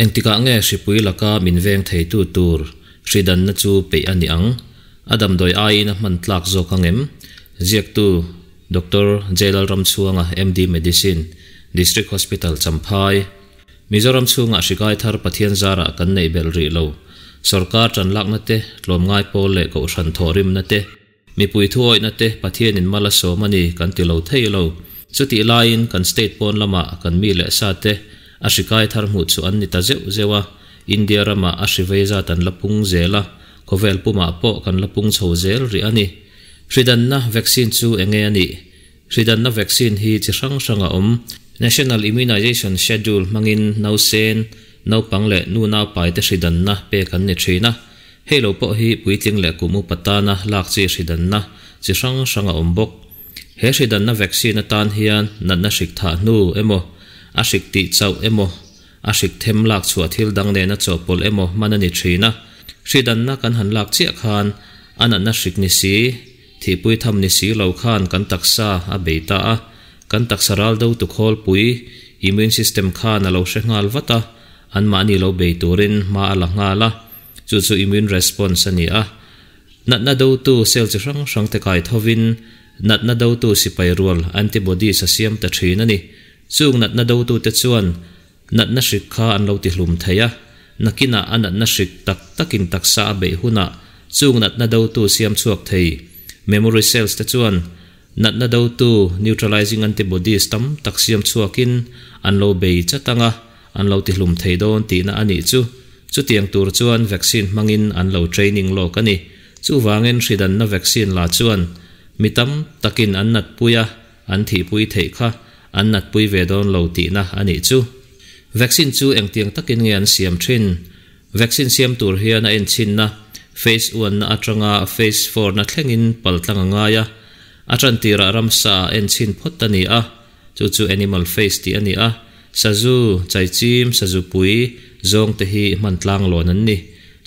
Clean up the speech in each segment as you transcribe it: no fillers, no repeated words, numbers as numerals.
Engtikah nge hripui laka min veng theitu tur hridanna chu peih a nih ang? A damdawi aiin a hman tlak zawk ang em? Ziaktu, Doctor Jailal Ramchhuanga, MD Medicine, District Hospital, Champhai. Mizoram chhungah hrikai thar Pathian zarah kan neih belh rih lo. Sorkar tanlakna te, tlawmngai pawl leh kohhran thawhrimna te, Mipui thuawihna te Pathianin mal a sawm a ni kan ti lo thei lo. Chutih laiin kan state pawn lamah kan mi leh sa te a hri kai thar hmuh chu an ni ta zeuh zeuh a, India ramah a hri vei zat an la pung zel a, khawvel pumah pawh kan la pung chho zel rih a ni. Hridanna vaccine chu enge a nih? Hridanna vaccine hi chi hrang hrang a awm. National Immunization Schedule hmangin nausen, naupang leh nu naupaite hridanna pek an ni thin a. Hei lo pawh hi puitling leh kum upa tana lak chi hridanna chi hrang hrang a awm bawk. He hridanna vaccine atan hian natna hrik thah hnu emaw, a hrik tih chauh emaw, a hrik them lak chhuah thil dang nena chawhpawlh emaw hman a ni thin a. Hridanna kan han lak chiah khan a natna hrik ni si, thihpui tham ni si lo khan kan taksa a bei ta a. Kan taksa ral do tu khawlpui, immune system, khan a lo hre nghal vat a, anmahni lo bei turin hma a la nghal a. Chu chu immune response a ni a. Natna dotu cell chi hrang hrang te kai thovin natna dotu sipai rual antibodies a siam ta thin a ni. Chung natna dotu te chuan natna hrik kha an lo tihlum thei a, nakinah a natna hrik tak takin taksa a beih hunah chung natna dotu siam chhuak thei memory cells te chuan natna dotu neutralizing antibodies tam tak siam chhuakin an lo bei chat ang a. An lo tihlum thei dawn tihna a nih chu. Chutiang tur chuan vaccine hmangin an lo training lawk a ni. Chuvangin hridanna vaccine la chuan mi tam takin an natpui a, an thihpui theih kha an natpui ve dawn lo tihna a nih chu. Vaccine chu engtiang takin nge an siam thin? Vaccine siam tur hian a enchhinna phase one na atanga phase four na thlengin paltlang a ngai a. A tantirah ramsa ah enchhin phawt a ni a. Chu chu animal face tih a ni a, sazu, chaichim, sazu pui, zawng te hi hman tlang lawn an ni.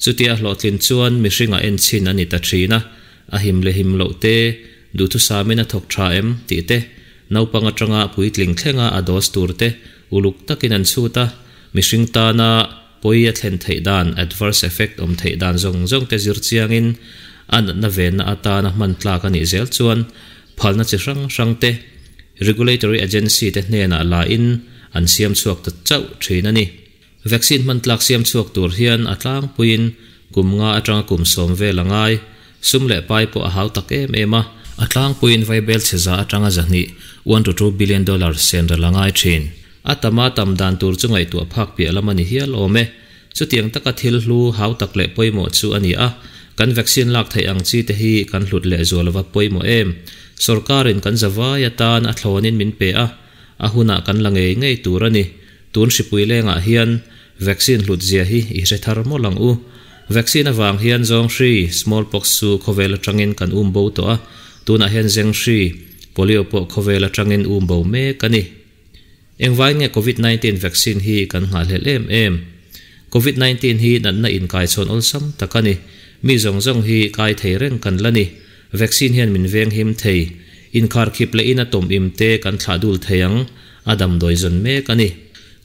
Chutia hlawhtlin chuan mihringah enchhin a ni ta thin a, a him leh him loh te, duhthusamin a thawk tha em tih te, naupang atanga puitling thlenga a dose tur te uluk takin an chhut a, mihring tana pawi a thlen theih dan, adverse effect awm theih dan zawng zawng te zir chiangin a natna venna atana hman tlak a nih zel chuan phalna chi hrang hrang te regulatory agency te hnenah la in an siam chhuak ta chauh thin a ni. Vaccine hman tlak siam chhuak tur hian a tlangpuiin kum nga atanga kum sawm vel a ngai. Sum leh pai pawh a hau tak em em a. A tlangpuiin vaibel chhe za atanga zahnih, one to two billion dollars, sen ral a ngai thin. A tama tam dan tur chu ngaihtuah phak piah lam a ni hial awm e. Chutiang taka thil hlu hau tak leh pawimawh chu a ni a, kan vaccine lak theih ang chi te hi kan hlut leh zual va pawimawh em? Sorkarin kan zavai atan a thlawnin min pe a, a hunah kan la ngei ngei tur a ni. Tun hripui lengah hian vaccine hlut zia hi i hre thar mawlh ang u. Vaccine avang hian zawng hri, smallpox, chu khawvel atangin kan um bo tawh a, tunah hian zeng hri, polio, pawh khawvel atangin um bo mek a ni. Engvai nge Covid 19 vaccine hi kan nghahhlelh em em? Covid 19 hi natna inkaichhawn awlsam tak a ni. Mi zawng zawng hi kai thei reng kan la ni. Vaccine hian min veng him thei. Inkharkhip leh in a tawm im te kan thlah dul thei ang. A damdawi zawn mek a ni.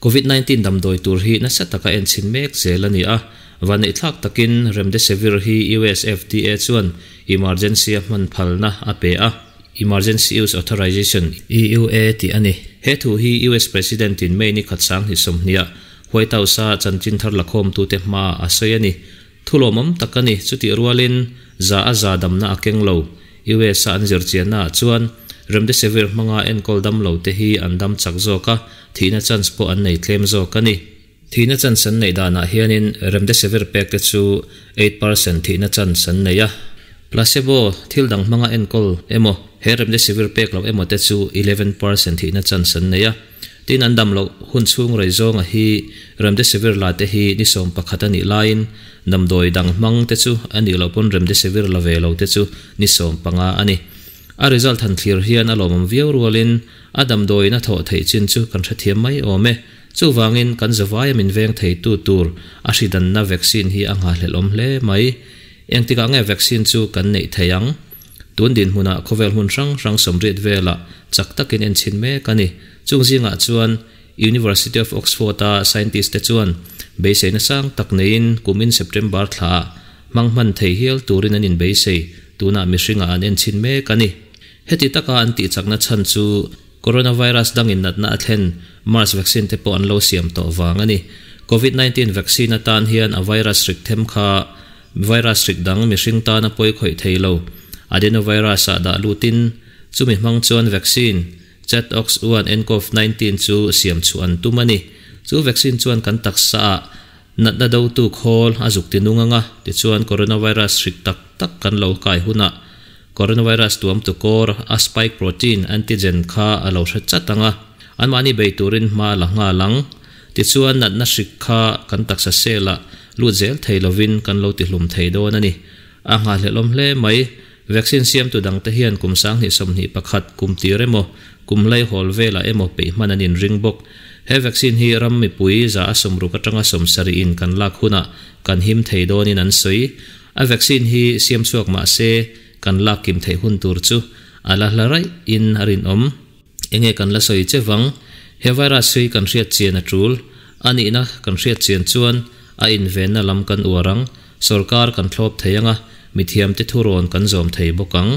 Covid 19 damdawi tur hi nasa taka enchhin mek zel a ni a. Vanneihthlak takin Remdesivir hi US FDA chuan emergency a hman phalna a pe a. Emergency Use Authorization, EUA, tih a ni. He thu hi US President in May ni khat 2020 ah White House a chanchin thar lakhawmtute hmaah a sawi a ni. Thu lawmawm tak a ni. Chutih rualin za a za damna a keng lo. US a an zirchianna ah chuan Remdesivir hmanga enkawl dam lo te hi an dam chak zawk a, thihna chance pawh an nei tlem zawk a ni. Thihna chance an neih danah hianin Remdesivir pek te chu 8% thihna chance an nei a. Placebo, thil dang hmanga enkawl emaw, he Remdesivir pek loh emaw te chu 11% thihna chance an nei a. Tin, an dam loh hun chhung rei zawnga hi Remdesivir la te hi ni 11 a nih laiin damdawi dang hmang te chu a nih loh pawn Remdesivir la ve lo te chu ni 15 a ni. A result han thlir hian a lawmawm viau rualin a damdawiin a thawh theih chin chu kan hrethiam mai awm e. Chuvangin kan zavaia min veng theitu tur a hridanna vaccine hi a nghahhlelh awm hle mai. Engtikah nge vaccine chu kan neih thei ang? Tun dinhmunah khawvel hmun hrang hrang sawmriat velah chak takin enchhin mek a ni. Chung zingah chuan University of Oxford-a scientist te chuan beiseina sang tak neiin kumin September thlaah hmang hman thei hial turin an inbeisei, tunah mihringah an enchhin mek a ni. Heti taka an tihchakna chhan chu coronavirus dangin natna a thlen MERS vaccine te pawh an lo siam tawh vang a ni. Covid 19 vaccine atan hian a virus hrik them kha virus hrik dang mihring tana pawi khawih thei lo adenovirus ah dah lutin chumi hmang chuan vaccine ChAdOx1 nCoV 19 chu siam chhuah an tum a ni. Chu vaccine chuan kan taksa ah natna dotu khawl a zuk ti nung anga tichuan coronavirus hrik tak tak kan lo kai hunah Coronavirus tuam tu kawr a spike protein antigen kha a lo hre chat ang a, anmahni bei turin hma a la nghal ang. Tichuan natna hrik kha kan taksa cell ah lut zel thei lovin kan lo tihlum thei dawn a ni. A nghahhlelhawm hle mai. Vaccine siamtu dangte hian kum 2021 kum tir emaw, kum hlaihawl velah emaw peih hman an inring bawk. He vaccine hi ram mipui 60 atanga 70 in kan lak hunah kan him thei dawnin an sawi. A vaccine hi siam chhuak mah se kan lak kim theih hun tur chu a la hla raih in a rinawm. Enge kan la sawi che vang? He virus hi kan hriat chian a tul. A nihna kan hriat chian chuan a invenna lam kan uar ang, sawrkar kan thlawp thei anga, mithiamte thurawn kan zawm thei bawk ang.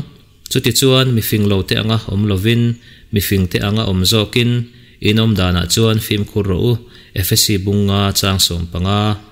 Chutichuan mifing lo te anga awm lovin, mifing te anga awm zawkin, in awm danah chuan fimkhur rawh u, Efesi bunga chang 15.